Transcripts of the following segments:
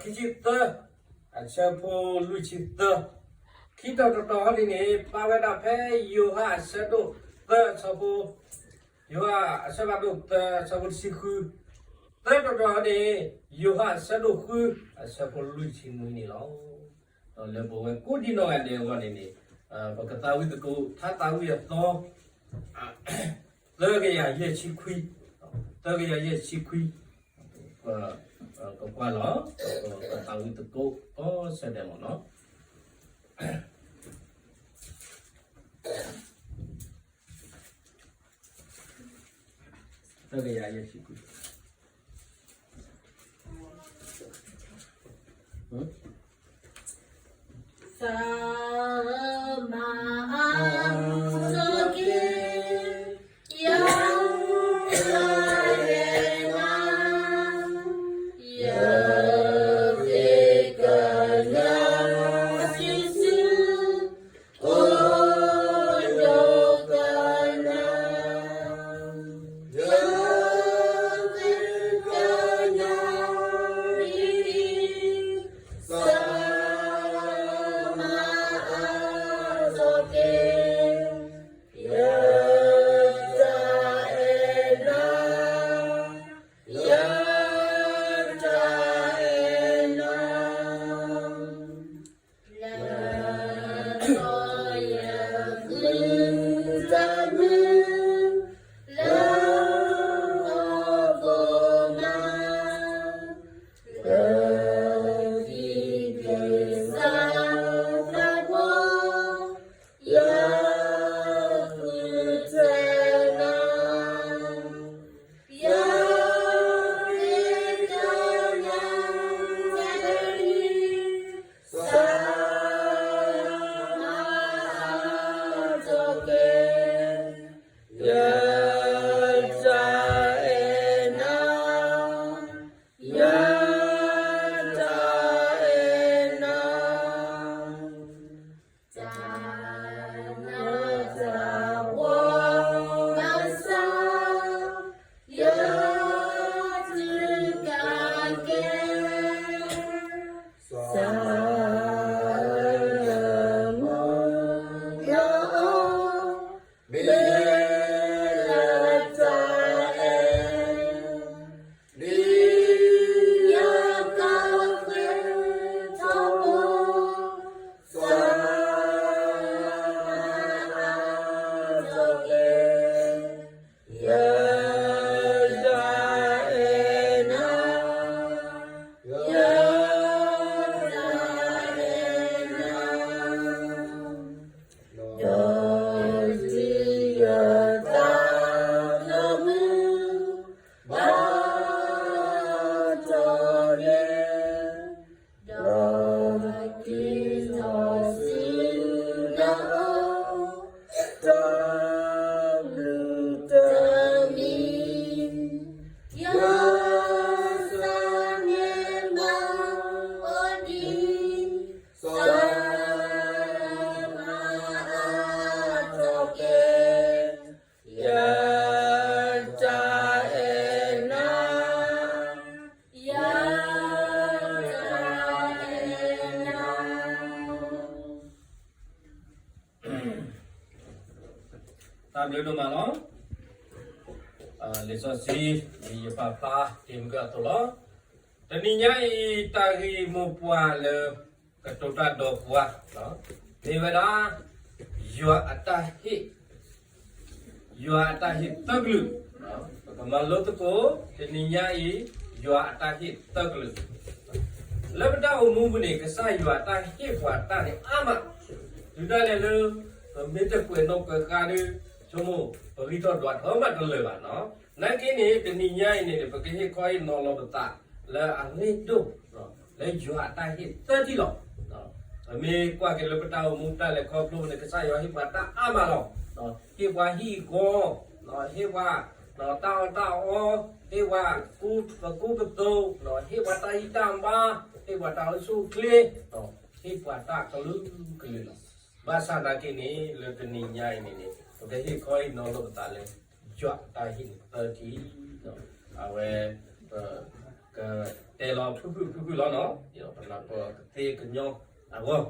ခံဆံသၢ, အဆၢဖိလွံၢ်ဆံသၢ, ခံတီၤတတီၤဟီဒ်န့ၣ် ပာ်ဝဲဒၣ်ဖဲယိၤဟၣ်အဆၢဒိၣ်သၢအဆၢဖိ, ယိၤဟၣ်အဆၢဖးဒိၣ်သၢအဆၢဖိတဆံဃု, သၢတီၤတတီၤဟီန့ၣ် ယိၤဟၣ်အဆၢဒိၣ်ဃုအဆၢဖိလွံၢ်ဆံနွံန့ၣ်လီၤ. ဒီးလၢပဝဲကိးဒံနီၢ်ဂၤဒဲးအဂီၢ်န့ၣ်န့ၣ်, ပကသးဝံၣ်သကိး ထါသးဝံၣ်အသီ သၢကယၤယဲၢ်ဆံခွံ, သၢကယၤယဲၢ်ဆံခွံ, ပကွၢ်လီၤ, ပသးဝံၣ်သကိးကိးဆၢဒဲးမ့ၢ်နီၤ, သၢကယၤယဲၢ်ဆံခွံ သးမၤအါထီၣ်က့ၤ ယၤတၢ်အဲၣ်နၤ, ယသ့ၣ်ကညးစုာ်စုာ် အိၣ်ဒီးကနၤ, ယသ့ၣ်ကညးအံၤ သးမၤအါထီၣ်က့ၤ ယၤတၢ်အဲၣ်နၤ, ယၤတၢ်အဲၣ်နၤ, လၢယဂုာ်တၢ်မုာ် လၢဟီၣ်ခိၣ်မး လၢခံက့ၤစၢ်သးဘီ ယဃုထၢနၤ, ယသ့ၣ်ကညးတၢ်အံၤ သးမၤအါထီၣ်က့ၤ ယၤတၢ်အဲၣ်နၤ, ယၤတၢ်အဲၣ်နၤ, တၢ်နးတၢ်ဖှီၣ်ဘၣ်ဆၣ် ယၤတကးကဲ စၢ်လၢမုၢ်လၢအီၤ မ့ၢ်လၢတၢ်အဲၣ် ဒ်ယကဃ့ထီၣ်ဖိ သးမၤအါထီၣ်က့ၤ ယၤတၢ်အဲၣ်နၤ, ယၤတၢ်အဲၣ်နၤ, ဒီးဒုးယတၢ်သးသမူ ဘၣ်တၢ်န့ၣ် ဒီးက့ၤထီၣ်ဆူနၤအအိၣ် တၢ်ဘျုးတၢ်မံၤ, ယသးန့ၣ်ဘၣ်အိၣ်ဒံး သးမၤအါထီၣ်က့ၤ ယၤတၢ်အဲၣ်နၤ, ယၤတၢ်အဲၣ်နၤ. တၢ်ဘျုးဒိၣ်မးလီၤ. လံာ်စီဆှံ ဒ်ယပာ်ဖျါတ့ၢ်မုၢ်ကၢအသိးလီၤ. တနံၤညါအံၤ တၢ်ဂ့ၢ်မိၢ်ပှၢ်လၢ ကတိၤတၢ်ဒီးပှၤ မ့ၢ်ဝဲဒၣ် ယွၤအတၢ်ဟ့ၣ် ယွၤအတၢ်ဟ့ၣ်သၢကလုာ်, ပကမၤလိသကိး တနံၤညါအံၤ ယွၤအတၢ်ဟ့ၣ်သၢကလုာ်, လၢပတၢ်အိၣ်မူပူၤန့ၣ် ကစၢ်ယွၤအတၢ်ဟ့ၣ်ပှၤတၢ်န့ၣ်အါမး, တုၤဒၣ်လဲာ်လၢ ပမ့ၢ်တကွဲးနီၣ်ကွဲးဃါဒီး ဆိကမိၣ် ပဂံၢ်ထီၣ်ဒွးထီၣ်မးတလၢာ်ဘၣ်နီၤ, နာ်က့န့ၣ် တနံၤညါအံၤန့ၣ် ပကဟ့ၣ်ခီဟ့ၣ်နီၤလီၤပသး လၢအရ့ဒိၣ် လၢယွၤအတၢ်ဟ့ၣ်သၢထံၣ်လီၤ. ပမ့ၢ်ကွၢ်က့ၤလၢပတၢ်အိၣ်မူတၢ်လဲၤခီဖျိန့ၣ် ကစၢ်ယွၤဟ့ၣ်ပှၤတၢ်အါမးလီၤ. ဟ့ၣ်ပှၤဟံၣ်ဃီ, ဟ့ၣ်ပှၤ တၢ်အီၣ်တၢ်အီ, ဟ့ၣ်ပှၤ ပကူပသိး, ဟ့ၣ်ပှၤတၢ်ဂံၢ်တၢ်ဘါ, ဟ့ၣ်ပှၤတၢ်အိၣ်ဆူၣ်အိၣ်ချ့, ဟ့ၣ်ပှၤတၢ်ကလုာ်ကလုာ်လီၤ. ဘၣ်ဆၣ်နာ်က့န့ၣ် လၢတနံၤညါအံၤန့ၣ်န့ၣ် ပကဟ့ၣ်ခီဟ့ၣ်နီၤလီၤပသးလၢ ယွၤအတၢ်ဟ့ၣ်န့ၣ်သၢထံၣ်, အဝဲ ပ ကတဲလီၤဖုၣ်ဖုၣ်ဖုၣ်ဖုၣ်လီၤနီၤ, ပနၢ်ပၢၢ်ကသ့ကညီအဂီၢ်,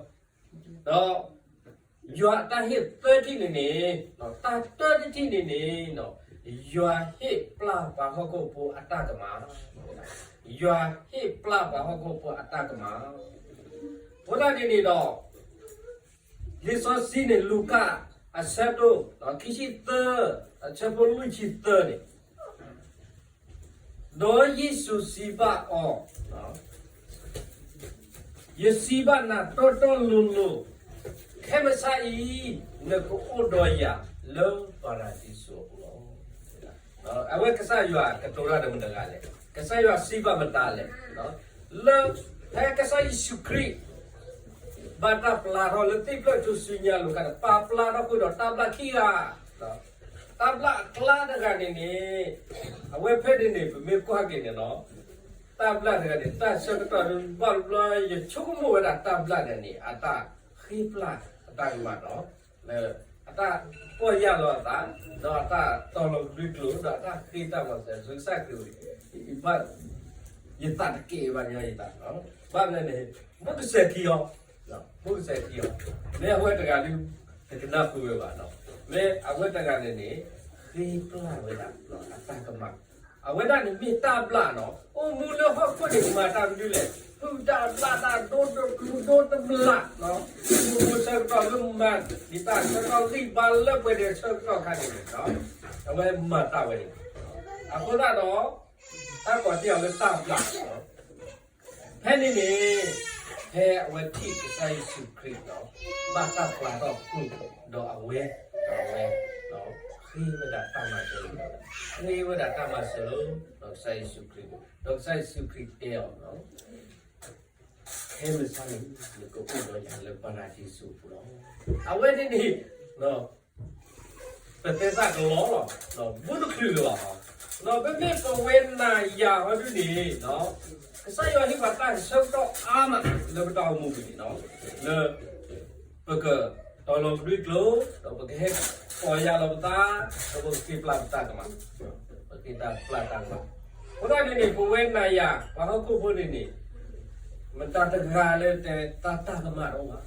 ဒီး ယွၤအတၢ်ဟ့ၣ်သၢထံၣ်န့ၣ်န့ၣ်, တၢ်တၢတထံၣ်န့ၣ်န့ၣ်, ယွၤဟ့ၣ်ပျၢ်ပှၤဟီၣ်ခိၣ်ဖိအတၢ်ကမၣ်, ယွၤဟ့ၣ်ပျၢ်ပှၤဟီၣ်ခိၣ်ဖိအတၢ်ကမၣ်, အဃိသတးန့ၣ်န့ၣ်ဒီး လံာ်စီဆှံန့ၣ် လူၤကၣ် အဆၢဒိၣ် ခံဆံသၢ အဆၢဖိလွံၢ်ဆံသၢန့ၣ်, ဒီးယ့ၣ်ၡူးစံးဘၣ်အီၤ, ယစံးဘၣ်နၤတီတီလိၤလိၤ, ခဲမုၢ်ဆါအံၤ နကအိၣ်ဒီးယၤလၢပၤရဒံစူၤအပူၤလီၤ. အဝဲကစၢ်ယွၤကတိၤတၢ်ဒီးမတၤတဂၤလဲၣ်, ကစၢ်ယွၤစံးဘၣ်မတၤလဲၣ်, လၢ ဖဲကစၢ်ယ့ၣ်ၡူးခရံာ် ဘၣ်တၢ်ပျၢ်ထီၣ်လၢသ့ၣ်ဖျၢၣ်ထူၣ်စုညါအလိၤအခါန့ၣ် ပာ်ပျၢ်ထီၣ်ဃုာ်ဒီးတၢ်ဘျၣ်ခံဂၤ, တၢ်ဘျၣ်အကျါတဂၤန့ၣ်န့ၣ်, အဝဲဖဲန့ၣ်န့ၣ် ပမ့ၢ်ကွၢ်က့ၤန့ၣ်လီၤ, တၢ်ဘျၣ်တဂၤန့ၣ် တၢ်ဆၢကတီၢ်ဘၣ်ဘျီ ယဆိကမိၣ်ဝဲဒၣ်တၢ်ဘျၣ်တဂၤန့ၣ် အတၢ်ဃ့ပျၢ်အတၢ်ကမၣ်ဒီး လၢ အတၢ်ပီၢ်ယၢ်လီၤအသး, ဒီးအတၢ်တီၤလီၤကဒွံကျိာ် ဒီးအတၢ်ဃ့တၢ်မၤစၢၤ လၢကစၢ်ခရံာ် ဘၣ် ယသးတကဲဘၣ်ညီယသး, ဘၣ်မနုၤန့ၣ် မုၢ်ကစၢၢ်ခံအီၤ, မုၢ်ကစၢၢ်ခံအီၤ, မ့ၢ်အဝဲတဂၤဒုး တကနၣ်ဃုာ်ဝဲဘၣ်, မ့ၢ်အဝဲတဂၤန့ၣ်န့ၣ် ဃ့ပျၢ်ဝဲဒၣ်အတၢ်ကမၣ်, အဝဲဒၣ်န့ၣ်မ့ၢ်တၢ်ဘျၣ်နီၤ, အိၣ်မူလၢဟီၣ်ခိၣ်န့ၣ် မၤတၢ်မနုၤလဲၣ်, ဟုၣ်တၢ်ဘျၣ်တၢ်ဒိတကျူဒိတဘျၣ်, အိၣ်မူဆၢကတီၢ်လၢမၤ ဒ်တၢ်ဆၢကတီၢ်ဂံၢ်ဘါလၢပှဲၤဒီးဆၢကတီၢ်အခါန့ၣ်န့ၣ်, အဝဲမၤတၢ်ဝဲန့ၣ်, အဃိသတးဒီး တၢ်ကွၢ်တ့ၢ်အီၤလၢတၢ်ဘျၣ် ဖဲန့ၣ်န့ၣ်, ဖဲအဝဲထံၣ်ကစၢ်ယ့ၣ်ၡူးခရံာ်ဒီး ဘၣ်တၢ်ပျၢ်ထီၣ်ဃုာ်ဒီးအဝဲ, ဒီးအဝဲ ဃ့ဝဲဒၣ်တၢ်မၤစၢၤလီၤ, ဃ့ဝဲဒၣ်တၢ်မၤစၢၤလီၤ, ဒီးကစၢ်ယ့ၣ်ၡူးခရံာ်, ဒီးကစၢ်ယ့ၣ်ၡူးခရံာ်တဲအီၤ, ခဲမုၢ်ဆါန့ၣ် နကအိၣ်ဒီးယၤလၢပၤရဒံစူၤအပူၤလီၤ. အဝဲန့ၣ်န့ၣ် ပတဲသးကလီလီၤ, ဘူးတချုးလၢၤဘၣ်, ပမ့ၢ်ပဝဲနၤယၤဟီဒုန့ၣ်, ကစၢ်ယွၤဟ့ၣ်ပှၤတၢ်ဆၢကတီၢ်အါမးလၢပတၢ်အိၣ်မူပူၤန့ၣ်, လၢ ပကတီၤလီၤကဒွံကျိာ်, ဒီးပကဟဲပီၢ်ယၢ်လီၤပသး, ဒီးပကဃ့ပျၢ်ပတၢ်ကမၣ်, ပကဃ့ပျၢ်တၢ်ကမၣ်, အဃိသတးန့ၣ်န့ၣ် ပဝဲနၤယၤ ပှၤဟီၣ်ခိၣ်ဖိန့ၣ်န့ၣ် မတၤတဂၤလၢတဲတၢ်တၢ်ကမၣ်တအိၣ်ဘၣ်,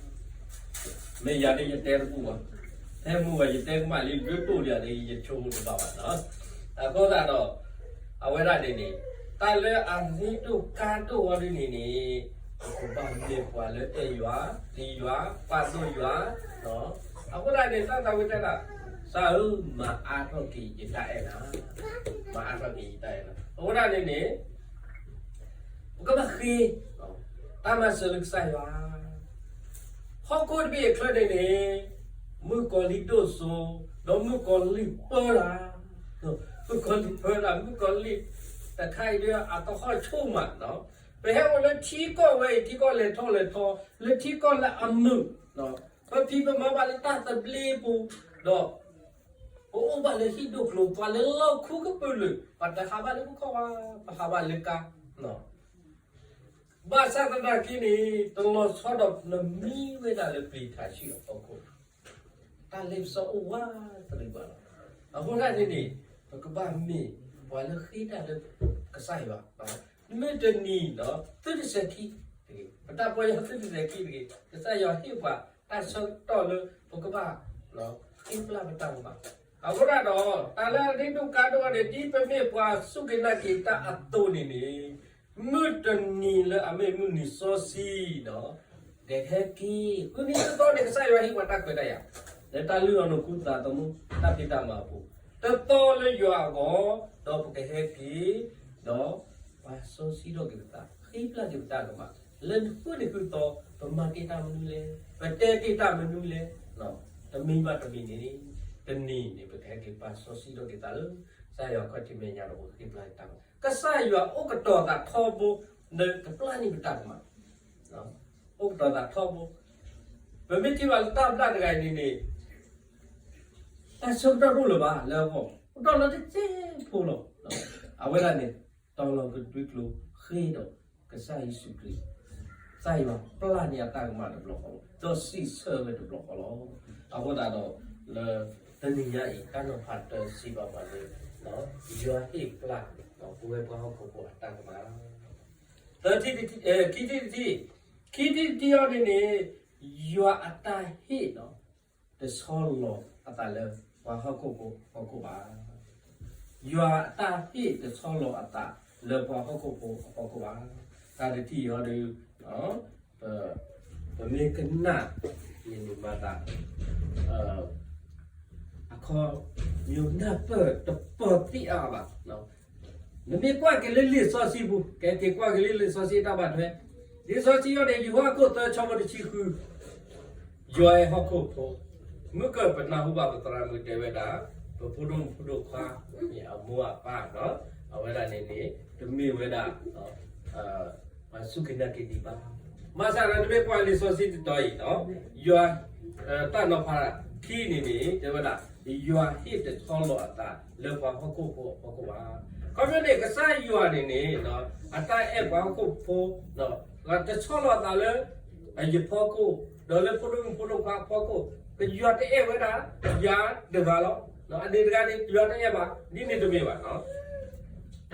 မ့ၢ်ယၤဒ်ယတဲတဘူၣ်ဘၣ်, ဖဲမုၢ်ဝဲယတဲကမၣ်လံဒွဲၣ်တိၢ်ဒံးန့ၣ် ယဆိကမိၣ်တဘၣ်ဘၣ်နီၤ, အဃိသတးဒီး အဝဲဒၣ်န့ၣ်န့ၣ် တၢ်လၢအရ့ဒိၣ်ကါဒိၣ်ဝဲဒ်န့ၣ်န့ၣ်, ပကဘၣ်မ့ၢ်ပှၤလၢအဲၣ်ယွၤ, ပျံၤယွၤ, ပာ်ဒိၣ်ယွၤ, အဃိသတးန့ၣ် တၢ်သးဝံၣ်တဲဒၣ်, ကစၢ်ဧၢ, မၤအါထီၣ်က့ၤယတၢ်အဲၣ်နၤ, မၤအါထီၣ်က့ၤယတၢ်အဲၣ်နၤ, အဃိသတးန့ၣ်န့ၣ် ပကဘၣ်ဃ့ တၢ်မၤစၢၤလၢကစၢ်ယွၤ, ဟီၣ်ခိၣ်တဘ့ၣ်အချၢန့ၣ်န့ၣ်, မုၣ်ကီၤလံၢ်ဒိၣ်စိ, ဒီးမုၣ်ကီၤလံၢ်ပၢတၢ်, မုၣ်ကီၤလံၢ်ပၢတၢ်, မုၣ်ကီၤလံၢ်တခါအံၤဒီး အသဟီၣ်ဆိၣ်မး, ပဟဲအိၣ်လၢထံကီၢ်ဝဲအံၤ ထံကီၢ်လဲၤထီၣ်လဲၤထီ, လၢထံကီၢ်လၢအမုာ်, ပဖံးပမၤဘၣ်လၢတၢ်သဘျ့ပူၤ, ဒီး ပအိၣ်ဘၣ်လၢဟံၣ်ဒိၣ်ကျိၤ ပှၤလၢလီၢ်ခူကပၢၢ်လၢာ်, ပတဟးဘၣ်လၢပခီၣ်ဘၣ်, ပဟးဘၣ်လၢကါ, ဘၣ်ဆၣ်သနာ်က့န့ၣ် တလီၤဆီဒီးနမံဝဲဒၣ်လၢပျံၤထးဆံးအဖီခိၣ်, တၢ်လ့ပစီအိၣ်ဝးတရံးဘၣ်လီၤ. အဃိသတးန့ၣ်န့ၣ် ပကဘၣ်မ့ၢ်ပှၤလၢဃ့တၢ်လၢကစၢ်ယွၤ, မုၢ်တနံၤဒီး သုတစဲးခံတဂ့ၤ, ပတၢ်ပီၢ်ယၢ်သုတစဲးခံတဂ့ၤ, ကစၢ်ယွၤဟ့ၣ်ပှၤတၢ်ဆၢကတီၢ်လၢပကဘၣ် ဃ့ပျၢ်ပတၢ်ကမၣ်. အဃိသတးဒီး တၢ်လၢအရ့ဒိၣ်ကါဒိၣ်အီၤန့ၣ် ဒ်ပမ့ၢ်ပှၤစူၢ်က့ၤနာ်က့ၤတၢ်အသိးန့ၣ်န့ၣ်, မုၢ်တနံၤလၢအမ့ၢ်မုၢ်နံၤစီဆှံဒီး ကဟဲက့ၤ, ဃုနံၤတသီန့ၣ် ကစၢ်ယွၤဟ့ၣ်ပှၤတၢ်ခွဲးတၢ်ယာ် လၢတၢ်လုၢ်အီၣ်နူၤ ဃူသးသမူ တၢ်ဖံးတၢ်မၤအပူၤ, တသီလၢယွၤအဂီၢ်, ဒီးပကဟဲက့ၤ, ဒီးပာ်စီဆှံထီၣ်က့ၤပသး, ဃ့ပျၢ်က့ၤပတၢ်ကမၣ်, လၢနဃုနံၤဃုသီ ပမၤက့ၤတၢ်မနုၤလဲၣ်, ပတဲက့ၤတၢ်မနုၤလဲၣ်, တမံၤဘၣ်တမံၤန့ၣ်, တနံၤန့ၣ် ပကဟဲက့ၤပာ်စီဆှံထီၣ်က့ၤသးလၢ ကစၢ်ယွၤခီၣ်ထံးမဲာ်ညါဒီးပဃ့ပျၢ်တၢ်, ကစၢ်ယွၤအိၣ်ကတီၤသးထီဘိ လၢကပျၢ်န့ၢ်ပတၢ်ကမၣ်, အိၣ်ကတီၤသးထီဘိ, ပမ့ၢ်ထံၣ်ဘၣ်လၢတၢ်ဘျၣ်တဂၤအံၤန့ၣ်န့ၣ် တၢ်ဆၢကတီၢ်တအိၣ်လၢၤဘၣ်လၢအဂီၢ်, အိၣ်တ့ၢ်လီၤတစဲးဖိလီၤ. အဝဲဒၣ်န့ၣ် တီၤလီၤကဒွံကျိၤဃ့ဒီးကစၢ်ယ့ၣ်ၡူးခရံာ်, ကစၢ်ယွၤပျၢ်န့ၢ်အတၢ်ကမၣ်တဘျီဃီလီၤ. ဒီးစံးဆၢဝဲတဘျီဃီလီၤ. အဃိသတးဒီး လၢတနံၤညါအံၤ တၢ်နီၤဖးတၢ်စံးဘၣ်ပှၤလၢ ယွၤဟ့ၣ်ပျၢ် ပဝဲပှၤဟီၣ်ခိၣ်ဖိအတၢ်ကမၣ် ခံထံၣ်တထံၣ်, ခံထံၣ်တထံၣ်အံၤန့ၣ်န့ၣ်, ယွၤအတၢ်ဟ့ၣ်ဒီး တဆီလီၤအသးလၢပှၤဟီၣ်ခိၣ်ဖိအဖီခိၣ်ဘၣ်. ယွၤအတၢ်ဟ့ၣ်တဆီလီၤအသးလၢပှၤဟီၣ်ခိၣ်ဖိအဖီခိၣ်ဘၣ်. တၢ်တထံၣ်အံၤဒီး ပမ့ၢ်ကနၣ်န့ၣ်န့ၣ်မၤသး အခီပညီနၢ်ပၢၢ်တပၢၢ်သ့ၣ်အါဘၣ်. နမ့ၢ်ကွၢ်က့ၤလၢလံာ်စီဆှံပူၤ, ကဲက့ၤကွၢ်က့ၤလၢလံာ်စီဆှံတၢ်ဘၣ်ထွဲ, လံာ်စီဆှံအံၤန့ၣ် ယိၤဟၣ်အခိၣ်သၢ ဆၢဖိတဆံဃု, ယွၤအဲၣ်ဟီၣ်ခိၣ်ဖိ, မုၢ်ကၢၢ်ပနၢ်ဟူဘၣ်ပသရၣ်မုၣ်တဲဝဲဒၣ်, ပဖိဒိၣ်မုၣ်ဖိဒိၣ်ခွါန့ၣ် အမိၢ်အပၢ်, အဝဲဒၣ်န့ၣ်န့ၣ် တမ့ၢ်ဝဲဒၣ် ပှၤစူၢ်က့ၤနာ်က့ၤဒံးဘၣ်. ဘၣ်ဆၣ်ဒီးနမ့ၢ်ကွၢ်လံာ်စီဆှံတတီၤအံၤ, ယွၤ တၢ်နီၤဖးခံန့ၣ်န့ၣ် တဲဝဲဒၣ် ယွၤဟ့ၣ်တဆီလီၤအသးလၢပှၤဟီၣ်ခိၣ်ဖိအဖီခိၣ်ဘၣ်. ခီဖျိန့ၣ် ကစၢ်ယွၤန့ၣ်န့ၣ် အတၢ်အဲၣ်ပှၤဟီၣ်ခိၣ်ဖိ တဆီလီၤအသးလၢ ယဖီခိၣ်, ဒီးလၢဖိဒိၣ်မုၣ်ဖိဒိၣ်ခွါအဖီခိၣ်, ကယွၤတအဲၣ်ဝဲဒၣ် ယၤတဂၤလီၤ. အန့ၣ်တဂၤန့ၣ် ယွၤတအဲၣ်ဘၣ်, ဒ်န့ၣ်တမ့ၢ်ဘၣ်.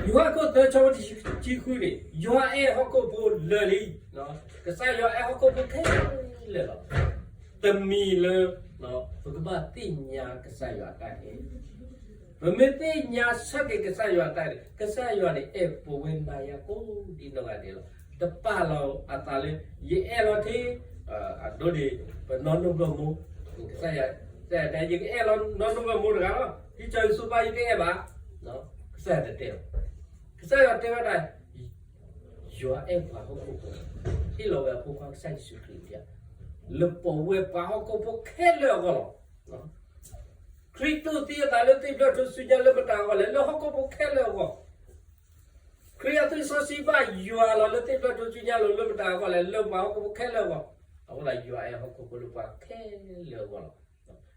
ယိၤဟၣ်အခိၣ်သၢ ဆၢဖိတဆံဃုန့ၣ် ယွၤအဲၣ်ဟီၣ်ခိၣ်ဖိလၢာ်လံ. ကစၢ်ယွၤအဲၣ်ဟီၣ်ခိၣ်ဖိခဲလၢာ်လီၤ. တမံၤလၢ ပကဘၣ်သ့ၣ်ညါကစၢ်ယွၤအတၢ်အဲၣ်, ပမ့ၢ်သ့ၣ်ညါဆၢက့ၤကစၢ်ယွၤအတၢ်အဲၣ်, ကစၢ်ယွၤန့ၣ် အဲၣ်ပဝဲနၤယၤကိးဒံနီၢ်ဂၤဒဲးလီၤ. တပာ်လီၤအသးလၢ ယအဲၣ်လီၤထဲ အဒိဒ် ပနီၢ်နိၣ်ဘၢၣ်မိၢ်, ကစၢ်ယွၤတဲ ယကအဲၣ်လီၤနီၢ်နိၣ်ဘၢၣ်မိၢ်တဂၤလီၤ. ဒ်စီၤယိၤၡူးဘး ယတအဲၣ်ဘၣ်, ကစၢ်ယွၤတတဲဘၣ်. ကစၢ်ယွၤတဲဝဲဒၣ် ယွၤအဲၣ်ပှၤဟီၣ်ခိၣ်ဖိ, ဟ့ၣ်လီၤဝဲအဖိခွါကစၢ်ယ့ၣ်ၡူးခရံာ် လၢပဝဲပှၤဟီၣ်ခိၣ်ဖိခဲလၢာ်အဂီၢ်လီၤ. ခရံာ်တူၢ်သံအသးလၢသ့ၣ်ဖျၢၣ်ထူၣ်စုညါလၢပတၢ်အဂီၢ်လဲၣ်, လၢဟီၣ်ခိၣ်ဖိခဲလၢာ်အဂီၢ်. ခရံာ်အသွံၣ်စီဆှံဘၣ်ယွၤလီၤလၢသ့ၣ်ဖျၢၣ်ထူၣ်စုညါလီၤလၢပတၢ်အဂီၢ်လဲၣ်, လၢပှၤဟီၣ်ခိၣ်ဖိခဲလၢာ်အဂီၢ်. အဃိသတး ယွၤအဲၣ်ဟီၣ်ခိၣ်ဖိလၢပှၤခဲလၢာ်အဂီၢ်လီၤ.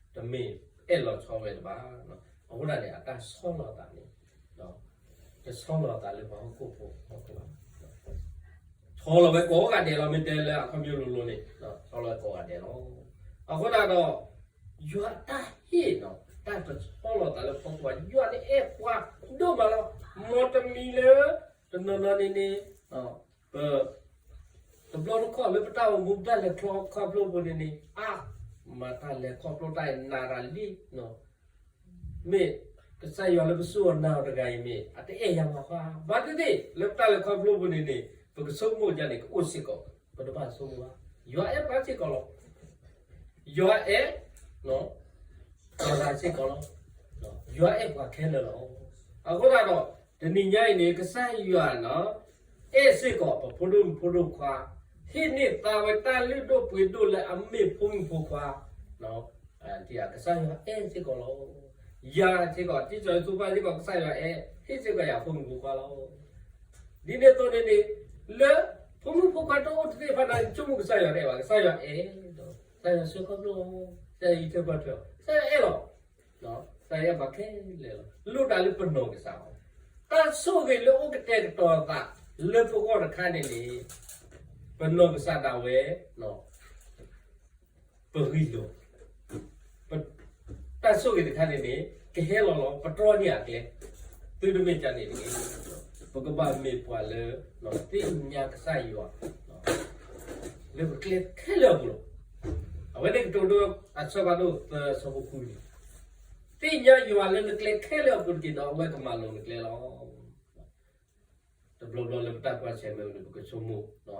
တမ့ၢ်အဲၣ်လီၤဆီဝဲတဘၣ်. အဃိသတးန့ၣ် အတၢ်ဆီလီၤအသးန့ၣ် တဆီလီၤအသးလၢပှၤဟီၣ်ခိၣ်ဖိအဖီခိၣ်ဘၣ်. ဆီလီၤဝဲကိးဂၤဒဲးလီၤ. မ့ၢ်တဲလၢအခီပညီလိၤလိၤန့ၣ် ဆီလီၤဝဲကိးဂၤဒဲးလီၤ. အဃိသတးဒီး ယွၤအတၢ်ဟ့ၣ်ဒီး တၢ်တဆီလီၤသးလၢပှၤဟီၣ်ခိၣ်ဘၣ်, ယွၤန့ၣ်အဲၣ်ပှၤဒိၣ်မးလီၤ. မ်တမံၤလၢ တနီၤနီၤန့ၣ်န့ၣ် ပ တဘျီတခီၣ်လၢပတၢ်အိၣ်မူ ပတၢ်လဲၤခီဖျိပူၤန့ၣ်န့ၣ် အါ မၤတၢ်လဲၤခီဖျိတၢ်အံၤနးတၢ်လံ. မ့ၢ်ကစၢ်ယွၤလၢပစူၢ်အီၤနာ်အီၤတဂၤအံၤမ့ၢ် အတအဲၣ်ယၤဘၣ်ဃီ, ဘၣ်သ့ၣ်သ့ၣ် လၢပတၢ်လဲၤခီဖျိပူၤန့ၣ်န့ၣ် ပကဆိကမိၣ်ဒ်န့ၣ် ကအိၣ်စ့ၢ်ကီး, ပတဘၣ်ဆိကမိၣ်ဘၣ်. ယွၤအဲၣ်ပှၤစ့ၢ်ကီးလီၤ. ယွၤအဲၣ် ပှၤဂၤစ့ၢ်ကီးလီၤ. ယွၤအဲၣ်ပှၤခဲလၢာ်လီၤ. အဃိသတးဒီး တနံၤညါအံၤန့ၣ် ကစၢ်ယွၤန့ၣ် အဲၣ်စ့ၢ်ကီးပဖိဒိၣ်မုၣ်ဖိဒိၣ်ခွါ, ဟ့ၣ်န့ၢ်သါဝဲတၢ်လုၢ်ဒိၣ်ပှ့ၤဒိၣ်လၢအမ့ၢ်ဖိမုၣ်ဖိခွါ, ကစၢ်ယွၤအဲၣ်စ့ၢ်ကီးလီၤ. ယၤစ့ၢ်ကီး ဒ်စီၤယိၤၡူးဘးစ့ၢ်ကီး ကစၢ်ယွၤအဲၣ် ဟ့ၣ်စ့ၢ်ကီးယၤဖိမုၣ်ဖိခွါလီၤ. ဒ်န့ၣ်အသိးန့ၣ်န့ၣ် လၢဖိမုၣ်ဖိခွါတအိၣ်တသ့ၣ်တဖၣ်န့ၣ် ဆိကမိၣ်ကစၢ်ယွၤတအဲၣ်ဘၣ်, ကစၢ်ယွၤအဲၣ်ဒီး ကစၢ်ယွၤဆှၢခီဖျိ, ကစၢ်ယွၤအံးထွဲကွၢ်ထွဲ, ကစၢ်ယွၤအဲၣ်လီၤ. ကစၢ်ယွၤအဲၣ်ပှၤခဲလၢာ်လီၤ. လိၣ်တၢ်လၢပနီၢ်ကစၢ်အီၤ, တၢ်ဆိၣ်ဂ့ၤလၢအိၣ်ကတဲာ်ကတီၤအသးလၢပဂီၢ်တခါန့ၣ်န့ၣ် ပနီၢ်ကစၢ်ဒၣ်ဝဲ ပဂံၢ်လိာ်, တၢ်ဆိၣ်ဂ့ၤတခါန့ၣ်န့ၣ် ကဟဲလီၤလီၤ ပတြီန့ၢ်အကျဲ, သုတမ့ၢ်ကန့ၣ်တဂ့ၤ. ပကဘၣ်မ့ၢ်ပှၤလၢ သ့ၣ်ညါကစၢ်ယွၤ လၢပကျဲခဲလၢာ်အပူၤလီၤ. အဝဲန့ၣ်ကတိၤဒိ အဆၢဖးဒိၣ်သၢ အဆၢဖိဃုန့ၣ်, သ့ၣ်ညါယွၤလၢနကျဲခဲလၢာ်အပူၤတက့ၢ်ဒီး အဝဲကမၤလိၤနကျဲလီၤ. တဘျီဘျီလၢပတၢ်ကွၢ်ဆၢၣ်မဲာ်န့ၣ် ပကဆိကမိၣ် က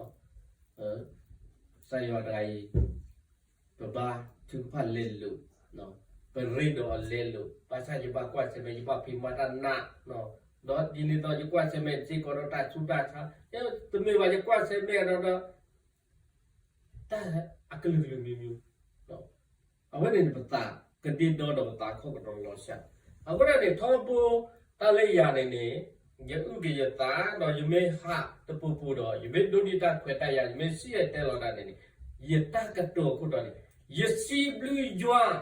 စၢ်ယွၤတဂၤအံၤ ပဘါထုကဖၣ်လဲၤလိာ်, ပရ့ဒီးအီၤလဲၤလိာ်, ဘၣ်ဆၣ်ယဘၣ်ကွၢ်ဆၢၣ်မဲာ် ယဘၣ်ဖံးမၤတၢ်နး, ဒီးဒ်န့ၣ်အသိး ယကွၢ်ဆၢၣ်မဲာ်စ့ၢ်ကီးဒီးတၢ်ဆူးတၢ်ဆါ, တမ့ၢ်ဘၣ် ယကွၢ်ဆၢၣ်မဲာ်ဒီး တၢ်အကလုာ်ကလုာ်မံၤမံၤ, အဝဲန့ၣ်န့ၣ် ပသးကဒ့ဒီဒီးပသးခီကဒီးလီၤစှၤ. အဃိန့ၣ်န့ၣ် ထီဘိတၢ်လၢယၤန့ၣ်န့ၣ် ယအုၣ်က့ၤယသး ဒီးယမ့ၢ်ဟးတပူၤပူၤဒီး ယမ့ၢ်ဒိးန့ၢ်တၢ်ခွဲးတၢ်ယာ် ယမ့ၢ်စံၣ်တဲၤတဲလီၤတၢ်န့ၣ်န့ၣ် ယတၢ်ကတိၤအခိၣ်တီန့ၣ် ယစံးဘျုးယွၤ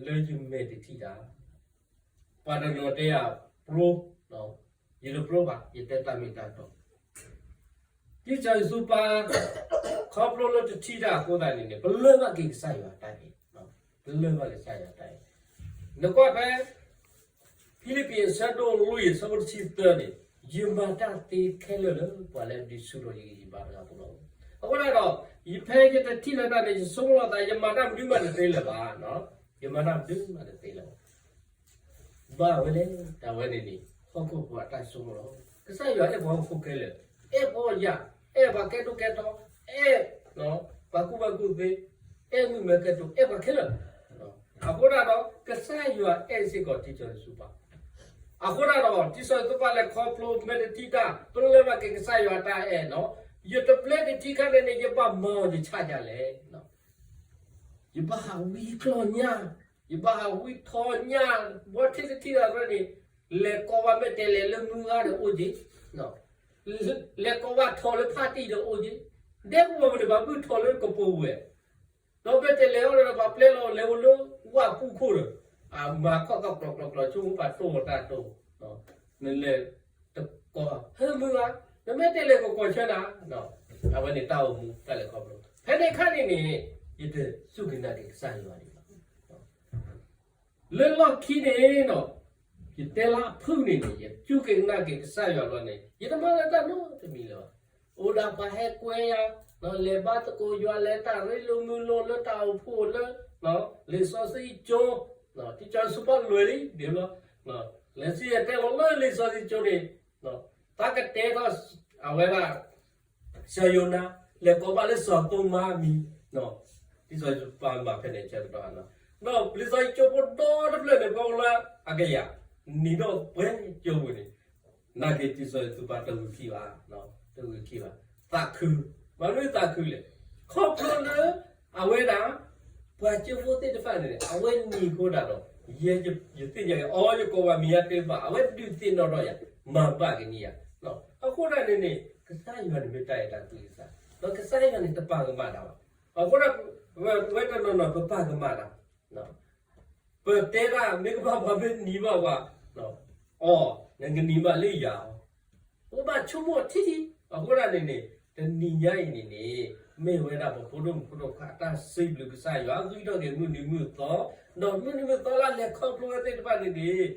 လၢယမဲာ်တထံၣ်တၢ် ပှၤတနီၤတဲယၤ ပြိ, ယတပြိဘၣ် ယတဲတၢ်မ့ၢ်တၢ်တီ. ဒ်စီၤယိၤၡူးပၤ ခီဖျိလၢတထံၣ်တၢ်အဃိသတးန့ၣ်န့ၣ် ပလၢၢ်ဘၣ်က့ၤကစၢ်ယွၤတၢ်အဲၣ်, ပလၢၢ်ဘၣ်က့ၤကစၢ်ယွၤတၢ်အဲၣ်. နကွၢ်ဖဲ ဖံလံးပံး အဆၢဒိၣ်လွံၢ် အဆၢဖိတဆံသၢန့ၣ် ယမၤတၢ်သ့ခဲလၢာ်လၢပှၤလၢဒုးဆူၣ်ထီၣ်ယဂံၢ်ယဘါတဂၤအပူၤလီၤ. အဃိသတးဒီး ယဖဲယတထံၣ်လၢတၢ်န့ၣ် ယဆိကမိၣ်လီၤသး ယမၤတၢ်မနုၤမးတသ့လၢၤဘၣ်, ယမၤတၢ်မနုၤမးတသ့လၢၤဘၣ်. ဘၣ်ဝဲလဲၣ်, တၢ်ဝဲန့ၣ်န့ၣ် ဟီၣ်ခိၣ်ဖိအတၢ်ဆိကမိၣ်လီၤ. ကစၢ်ယွၤအဲၣ်ပှၤဟီၣ်ခိၣ်ဖိခဲလၢာ်, အဲၣ်ပှၤအီၣ်ယၣ်, အဲၣ်ပှၤကဲဒိၣ်ကဲထီ, အဲၣ်ပှၤကူၣ်ဘၣ်ကူၣ်သ့, အဲၣ်မုၣ်မဲာ်ကဲတိၤ, အဲၣ်ပှၤခဲလၢာ်. အဃိသတးဒီး ကစၢ်ယွၤအဲၣ်စ့ၢ်ကီးထံစီဆှံပၤ. အဃိသတးဒီး ထံစီဆှံပၤလဲၤခီဖျိ မ့ၢ်တထံၣ်တၢ် ပလၢၢ်ဘၣ်က့ၤကစၢ်ယွၤတၢ်အဲၣ်နီၤ, ယတပျဲတထံၣ်ခါန့ၣ်န့ၣ် ယဘၣ်မၤအီၤယဆၣ်ယၤလဲၣ်. ယဘၣ်ဟးဝံကျီၢ်ညၣ်, ယဘၣ်ဟးဝံထီညၣ်, ဘီထံတထံၣ်ဒီးန့ၣ်, လဲၤကိးဘၣ်မ့ၢ်တဲလဲၤလၢမုၢ်ဂၤဒီးအိၣ်က့ၤ, လဲၤကိးဘၣ်ထီလၢဖါတံၢ်ဒီးအိၣ်က့ၤ, ဒဲကဝီၤပူၤန့ၣ် ဘၣ်ဘုၣ်ထီလၢကပိာ်ဝဲ, ဒီးမ့ၢ်တဲလဲၤအီၤဒီး ဘၣ်ပျဲလီၤလဲၤအိၣ်လၢဝၣ်ပူၤခိၣ်ဒီး, အမၤခီၣ်သီကျီၤကျီၤကျီၤ ဆိကမိၣ်ဘၣ်တိၢ်တၢ်တိၢ်, နလဲၤတကိးဟဲမုၢ်ဂၤ, နမ့ၢ်တဲလဲၤကကိးဆၢနၤ, အဝဲန့ၣ်တၢ်အိၣ်မူတၢ်လဲၤခီဖျိ, ဖဲန့ၣ်အခါန့ၣ်န့ၣ် ယတစူၢ်က့ၤနာ်က့ၤကစၢ်ယွၤဒံးဘၣ်. လၢလီၢ်ခံန့ၣ်နီၤ, ယတဲလၢအဖုၣ်န့ၣ်န့ၣ် ယစူၢ်က့ၤနာ်က့ၤကစၢ်ယွၤလီၤန့ၣ် ယတမၤလၢတၢ်နီတမံၤလၢၤဘၣ်. အိၣ်ဒၣ်ပှၤဟဲကွဲယၤ, လဲၤဘါသကိးယွၤ လဲၤတၢ်ရ့လိာ်မုာ်လိာ်လၢတၢ်အိၣ်ဖှိၣ်လၢ လံာ်စီဆှံကၠိ, ထံစီဆှံပၤလွဲၢ်လံဒ်လီၤ, လဲၤစံၣ်တဲလီၤလၢလံာ်စီဆှံကၠိန့ၣ်, သးကတဲထီၣ်အဝဲဒၣ် စီၤယိၤနါ, လဲၤကိးဘၣ်လၢစီၤသိမါမံၤ, ထံစီဆှံပၤမၤဖဲန့ၣ်ဆၢကတီၢ်, ဒီးလံာ်စီဆှံကၠိဖိဒီတဖျၢၣ်န့ၣ် ပှၤအိၣ်လၢအကယၤ, နံၤဒီးပှဲၤကၠိပူၤန့ၣ်, နာ်က့ၤထံစီဆှံပၤတဂုာ်ခံဘၣ်, တဂုာ်ခံဘၣ်, သးခု, မနုၤသးခုလဲၣ်, ခီဖျိလၢ အဝဲဒၣ် ပှၤကၠိဖိသ့ၣ်တဖၣ်န့ၣ် အဝဲနံၤအဃိဒၣ်ဒီး ယသ့ၣ်ညါက့ၤ အိ ယကိးဘၣ်မံၤယါတ့ၢ်ဘၣ် အဝဲဒုးသ့ၣ်နီၣ်ထီၣ်ယၤ မၤဘၣ်က့ၤန့ၢ်ယၤ, အဃိဒၣ်န့ၣ်န့ၣ် ကစၢ်ယွၤန့ၣ်မ့ၢ်တၢ်အဲၣ်တၢ်ကွံကစၢ်, ဒီးကစၢ်ယွၤန့ၣ်တပာ်ကမၣ်တၢ်ဘၣ်, အဃိဒၣ် ဝဲတနီၤနီၤ ပပာ်ကမၣ်တၢ်, ပတဲဒၣ်မ့ၢ်ကဘၣ်ပှၤမ့ၢ်နံၤဘၣ်ပှၤ, အီ နကနံၤဘၣ်လၢယၤအီၤ, ပကဘၣ်ဆိကမိၣ်ထံထံ, အဃိဒၣ်န့ၣ်န့ၣ် တနံၤညါအံၤန့ၣ်န့ၣ် မ့ၢ်ဝဲဒၣ်ပဖိဒိၣ်မုၣ်ဖိဒိၣ်ခွါအတၢ်စံးဘျုးကစၢ်ယွၤ ဂံၢ်ထီၣ်က့ၤမုၢ်နံၤမုၢ်သီ, ဒီးမုၢ်နံၤမုၢ်သီလၢလဲၤခီဖျိဝဲသ့ၣ်တဖၣ်န့ၣ်န့ၣ်,